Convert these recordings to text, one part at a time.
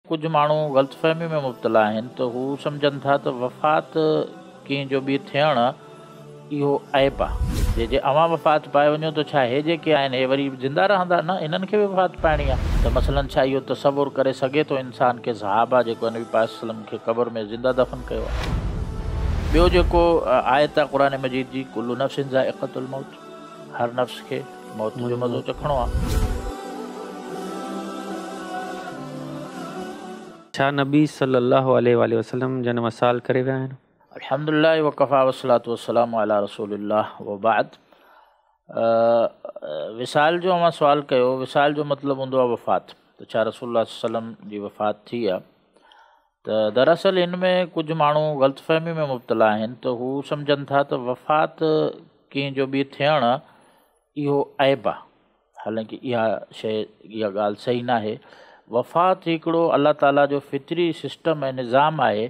ڪجهه ماڻهو غلط فهمي ۾ مبتلا آهن ته هو سمجهن ٿا ته وفات ڪنهن جو به ٿيڻ اهو عيب آ. جي جي اوهان وفات پائي وڃو ته ڇا هي جيڪي آهن هي وري زنده رهندا؟ نه انهن کي به وفات پائڻي آ. ته مثلاً ڇا اهو تصور ڪري سگهي ٿو انسان ڪي صحابه جيڪو نبي پاڪ صلعم کي قبر ۾ زنده دفن ڪيو آ. ٻيو جيڪو آيت آ قرآن مجيد جي ڪل نفس ذائقة الموت هر نفس کي موت جو مزو چکڻو آ. ڇا نبي صلّي اللّٰه عليه واٰله وسلّم جن وصال ڪري ويا آهن؟ الحمد لله وڪفيٰ والصلوة والسلام علي رسول الله وبعد وصال جو اوهان سوال ڪيو وصال جو مطلب هوندو آهي وفات ته ڇا رسول الله صلي الله عليه وسلم جي وفات ٿي آ ته دراصل هن ۾ ڪجهه ماڻهو غلط فهمي ۾ مبتلا آهن ته هو سمجهن ٿا ته وفات ڪنهن جو به ٿيڻ اهو عيب آ حالانڪه اها شيء اها ڳالهه صحيح ناهي وفات هڪڙو الله تعاليٰ جو فطري سسٽم ۽ نظام آهي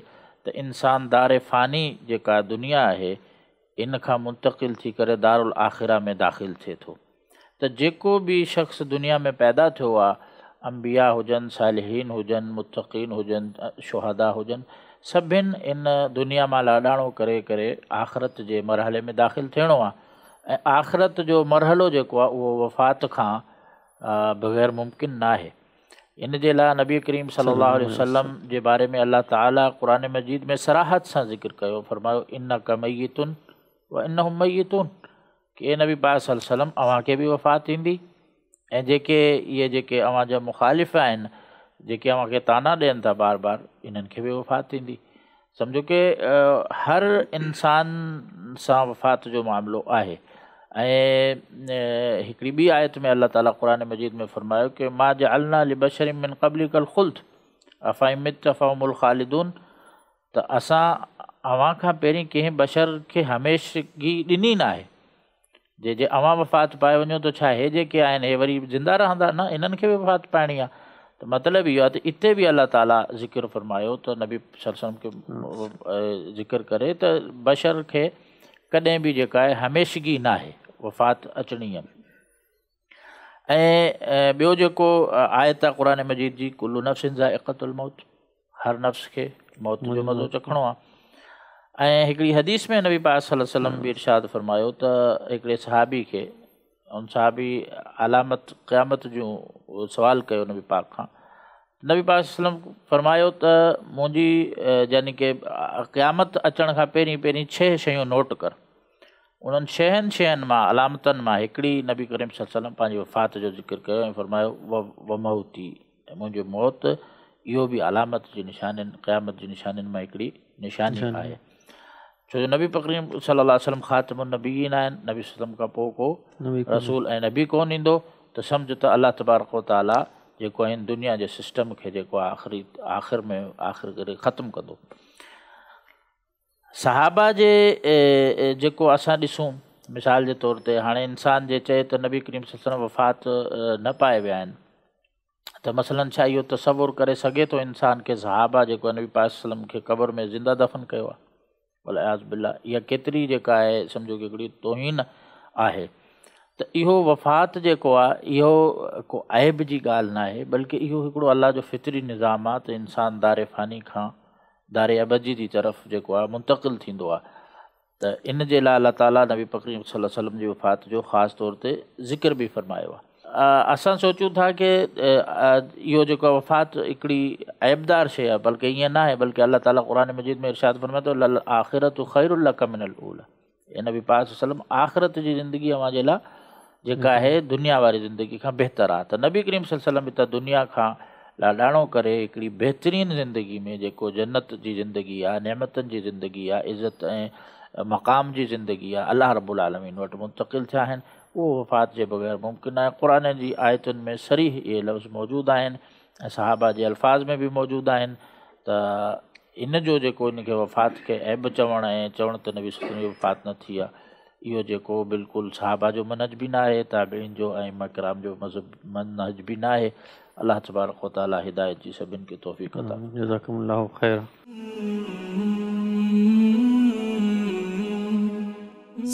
ته انسان دار فاني جيڪا دنيا آهي ان کان منتقل ٿي ڪري دارالآخره ۾ داخل ٿئي ٿو ته جيڪو به شخص دنيا ۾ پيدا ٿيو آ، انبياء هجن، صالحين هجن، متقين هجن، شهداء هجن، سڀن ان دنيا مان لاڏاڻو ڪري ڪري آخرت جي مرحلي ۾ داخل ٿيڻو آ ۽ آخرت جو مرحلو جيڪو آ اهو وفات کان بغير ممڪن ناهي. ان جي لاء نبي ڪريم صلي الله عليه وسلم جي باري ۾ الله تعالي قرآن مجيد ۾ صراحت سان ذڪر ڪيو، فرمايو انک ميت وانهم ميتون ڪي اي نبي پاڪ صلي الله عليه وسلم اوهان کي به وفات ٿيندي ۽ جيڪي اهي جيڪي اوهان جا مخالف آهن جيڪي اوهان کي طعنا ڏين ٿا بار بار انهن کي به وفات ٿيندي سمجهو ڪي هر انسان سان وفات جو معاملو آهي ۽ هڪڙي ٻي آيت ۾ الله تعالي قرآن مجيد ۾ فرمايو ڪي ما جعلنا لبشر من قبلڪ الخلد افإن مت فهم الخالدون ته اسان اوهان کان پهرين ڪنهن بشر کي هميشگي ڏني ناهي. جي جي اوهان وفات پائي وڃو ته ڇا هي جيڪي آهن هي وري زنده رهندا؟ نه انهن کي به وفات پائڻي آهي. ته مطلب اهو آهي ته اتي به الله تعاليٰ ذڪر فرمايو ته نبي صلي الله عليه وسلم کي ذڪر ڪري ته بشر کي ڪڏهن به جيڪا آهي هميشگي ناهي، وفات اچڻي آهي. ۽ ٻيو جيڪو آيت آهي قرآن مجيد جي ڪل نفس ذائقة الموت هر نفس کي موت جو مزو چکڻو آهي ۽ هڪڙي حديث ۾ نبي پاڪ صلي الله عليه وسلم به ارشاد فرمايو ته هڪڙي صحابي کي ان صحابي علامت قيامت جون سوال ڪيو نبي پاڪ کان نبي پاڪ صلي الله عليه وسلم فرمايو ته منهنجي يعني ڪي قيامت اچڻ کان پهرين پهرين 6 شيون نوٽ ڪر انهن ڇهن شين مان، علامتن مان، هڪڙي نبي ڪريم صلي الله عليه وسلم پنهنجي وفات جو ذڪر ڪيو ۽ فرمايو، وموتي، ۽ منهنجو موت، اهو به علامت جي نشانين، قيامت جي نشانين مان هڪڙي نشاني آهي. ڇو جو نبي پڪريم صلي الله عليه وسلم خاتم النبيين آهن، نبي صلي الله عليه وسلم کان پوء ڪو رسول ۽ نبي ڪونه ايندو ته سمجهه ته الله تبارڪ و تعاليٰ جيڪو آهي هن دنيا جي سسٽم کي جيڪو آهي آخري آخر ۾ آخر ڪري ختم ڪندو. صحابه جي جيڪو اسان ڏسون مثال جي طور تي هاڻي انسان جي چئي ته نبي ڪريم صلي الله عليه وسلم وفات نه پائي ويا آهن ته مثلا ڇا اهو تصور ڪري سگهي ٿو انسان کي صحابه جيڪو نبي پاڪ صلي الله عليه وسلم کي قبر ۾ زنده دفن ڪيو آهي والعياذ بالله اها ڪيتري جيڪا آهي سمجهو ڪي هڪڙي توهين آهي ته اهو وفات جيڪو آهي اهو ڪو عيب جي ڳالهه ناهي بلڪه اهو هڪڙو الله جو فطري نظام آهي ته انسان دار فاني کان دار ابدي جي طرف جيڪو آهي منتقل ٿيندو آهي ته ان جي لاء الله تعاليٰ نبي پاڪ صلي الله عليه وسلم جي وفات جو خاص طور تي ذڪر به فرمايو آهي. اسان سوچون ٿا ڪي اهو جيڪو آهي وفات هڪڙي عيبدار شيء آهي بلڪه ائين ناهي بلڪه الله تعاليٰ قرآن مجيد ۾ ارشاد فرمائي ٿو للآخرة خير لڪ من الاوليٰ اي نبي پاڪ صلي الله عليه وسلم آخرت جي زندگي اوهان جي لاء جيڪا آهي دنيا واري زندگي کان بهتر آهي ته نبي ڪريم صلي الله عليه وسلم هتان دنيا کان لاڏاڻو ڪري هڪڙي بهترين زندگي ۾ جيڪو جنت جي زندگي آهي نعمتن جي زندگي آهي عزت ۽ مقام جي زندگي آهي الله رب العالمين وٽ منتقل ٿيا آهن اهو وفات جي بغير ممڪن ناهي قرآن جي آيتن ۾ صريح اهي لفظ موجود آهن ۽ صحابه جي الفاظ ۾ به موجود آهن ته ان جو جيڪو ان کي وفات کي عيب چوڻ ۽ چوڻ ته نبي صلي الله عليه وسلم جي وفات نه ٿي آهي اهو جيڪو بلڪل صحابه جو منهج به نه آهي تابعين جو ۽ ائمه ڪرام جو مذهب منهج به نه آهي الله تبارڪ و تعالي هدايت جي سڀن کي توفيق عطا فرمائي. جزاڪم الله خيرا.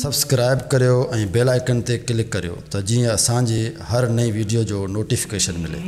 سبسڪرائب ڪريو ۽ بيل آئيڪن تي ڪلڪ ڪريو ته جيئن اسان جي هر نئين ويڊيو جو نوٽيفڪيشن ملي.